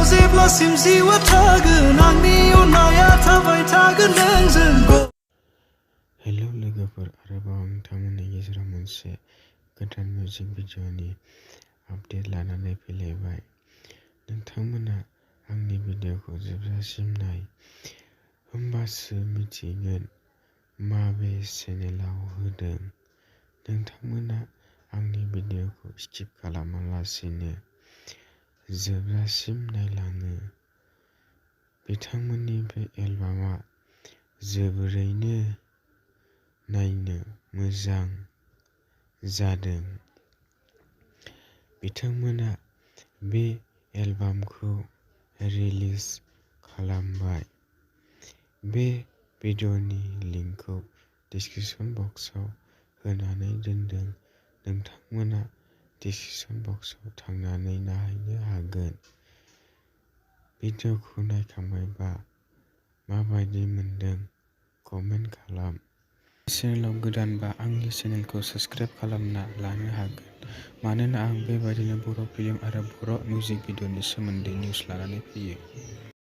जेब्लासिम जिउआ थागोन आंनि अननाया थाबाय थागोन नोंजों। हेलौ लोगोफोर, आरोबाव नोंथांमोननि गेजेराव मोनसे गोदान मिउजिक भिडिअ'नि आपडेट लानानै फैलायबाय। नोंथांमोना आंनि भिडिअ'खौ जोबजासिम नाय, होमबासो मिथिगोन माबे चेनेलाव होदों। नोंथांमोना आंनि भिडिअ'खौ स्किप खालामालासिनो जोबजासिम नायलाङो। बिथांमोननि बे एलबामा जोबोरैनो नायनो मोजां जादों। बिथांमोना बे एलबामखौ रिलिज खालामबाय। बे भिडिअ'नि लिंकखौ डिस्क्रिप्शन बक्सआव होनानै दोनदों। नोंथांमोना डिस्क्रिप्शन बक्सआव थांनानै नायनो हागोन। भिडिअ'खौ नायखांबायबा माबायदि मोनदों कमेन्ट खालाम। चेनेलाव गोदानबा आंनि चेनेलखौ साबस्क्राइब खालामना लानो हागोन, मानोना आं बेबायदिनो बर' फिल्म आरो बर' मिउजिक भिडिअ'नि सोमोन्दै निउस लानानै फैयो।